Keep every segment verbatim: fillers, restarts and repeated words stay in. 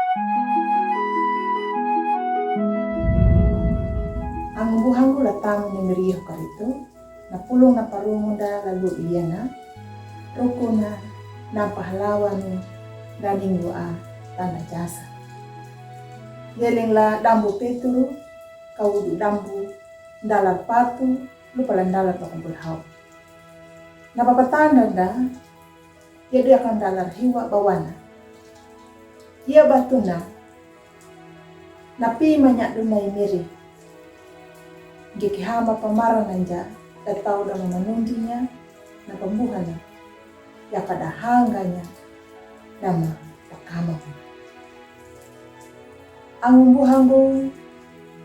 Angu buhanggu la tamu ni miriho karitu, na pulung na parungu da lalu iyana, rukuna na pahlawan da ningu a tanda jasa. Yeleng la dambu Petru, kawudu dambu, dalar patu, lupa la dalar pakabul hau. Na papatanda da, jadi akan dalar hiwa bawana. Ia batuna, na pi manya dunai miri. Giki hama pamara nanja, da tau da mamanundinya, na pambuhana. Ia kada hanganya, nama pakama. Angu buhanggu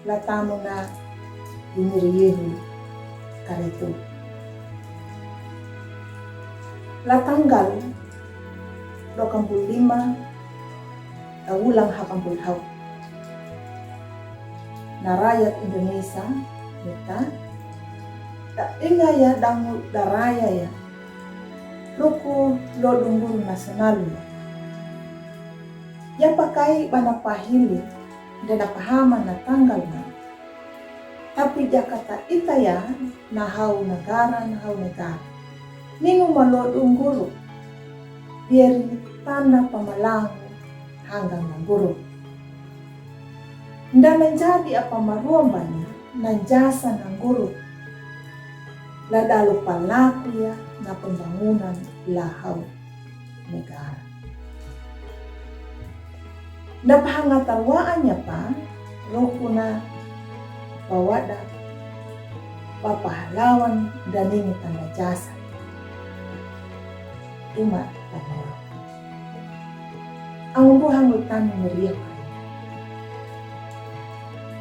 la tamu na imiri Yehu karitu. La tanggal dua puluh lima, ta ulang hakan puluh hau. Na rayat Indonesia, mita, da inga ya dangu da raya ya. Ruku lo dungguru nasional ya. Ya pakai bana pahili, da na pahama na tanggal na. Tapi Jakarta ita ya, na hau negara, na hau negara. Ningu malo dungguru, biari tanda pamalang hanggang na guru. Nda na jadi apa maruambanya, na jasa na guru. La dalu palaku ya, na pembangunan la hau negara. Nda pahangataruaannya pa, rukuna, pawada, papahlawan, da ningu tanda jasa. Uma la hau. Angu buhanggu tanu miriho.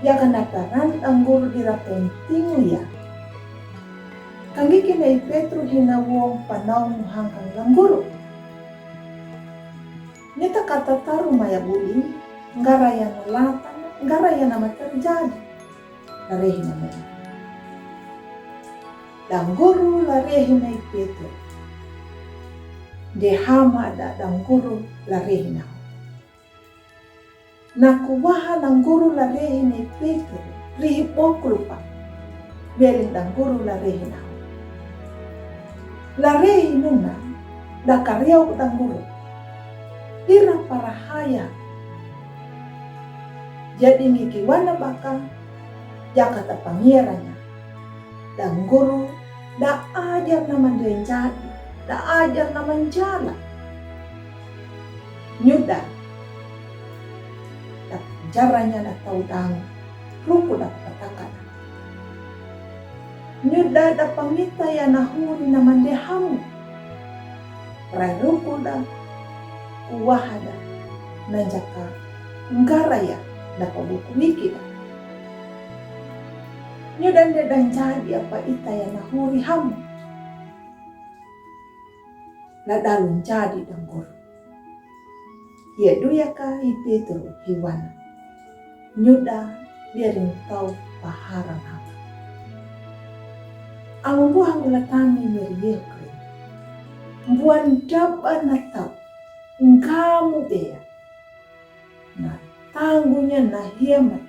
Ya kana paran angguru dira penting ya. Kanggi kina i Petru hina wong panau muhangkan langguru. Nita kata taru maya buli, ngaraya na latan, ngaraya na materjadi. La rehi na mena. Dangguru la rehi na i Petru. De hama da dangguru la rehi na. Na kuwaha dangguru la rehi na i Petru. Rihi boklu pa. Belin dangguru la rehi na. La rehi nuna da kariau dangguru. Ira parahaya. Jadi ngikiwana baka, Jakarta pangiranya. Dangguru, da ajar na mandenjadi, da ajar na manjala. Nyuda, da jaranya na tau dangu, ruku da patakana. Nyuda da pangita ya na huri na mandehamu. Rai ruku da, kuwaha da, nanjaka ngaraya da pabuku wiki da. Nyuda nde danjadi apa ita ya na huri hamu. La dalu njadi dangguru. Ia duya ka i Petru hiwana. Nyuda biarin tau paharan haka. Angu buhanggu la tanu miriho kari. Buan daba na tau. Ngamu bea. Na tanggunya na hiamat.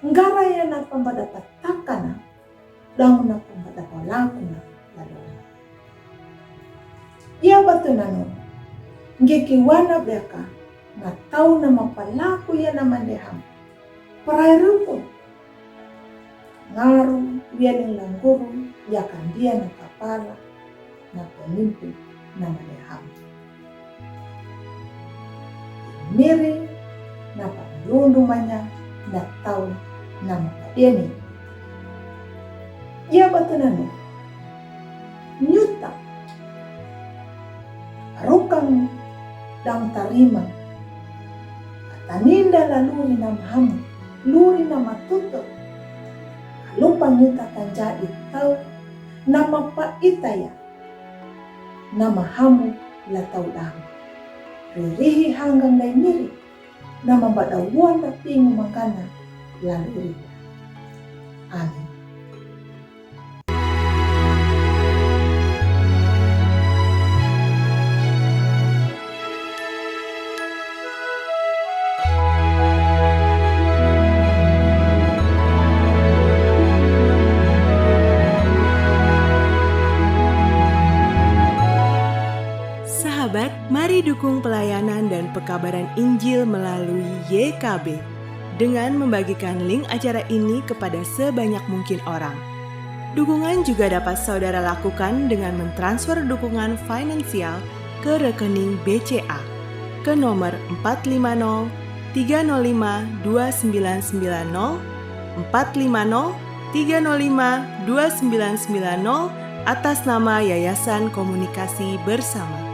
Ngaraya na pambada patakana, damu na pambada palakuna, lalu. Ia batu nanu, ngikiwana beka, na tau na mapalaku ya na mandeham. Parai ruku. Ngaru, wialing langguru, ya kandia na kapala, na pemimpin na maneham. Miri na pakalundu manya na tau na mapadiani. Ia batu nanu nyuta rukang dang tarima. Kataninda la luri na mahamu, luri na matutu. Kalupa nyuta tanjadi tau na mapaita ya. Na mahamu la tau dang. Ririhi hanggang dai miri. Na mambada wanda pingu mangkana la luri. Amin. Mari dukung pelayanan dan pekabaran Injil melalui Y K B dengan membagikan link acara ini kepada sebanyak mungkin orang. Dukungan juga dapat saudara lakukan dengan mentransfer dukungan finansial ke rekening B C A ke nomor empat lima nol tiga nol lima dua sembilan sembilan nol, empat lima nol tiga nol lima dua sembilan sembilan nol, atas nama Yayasan Komunikasi Bersama.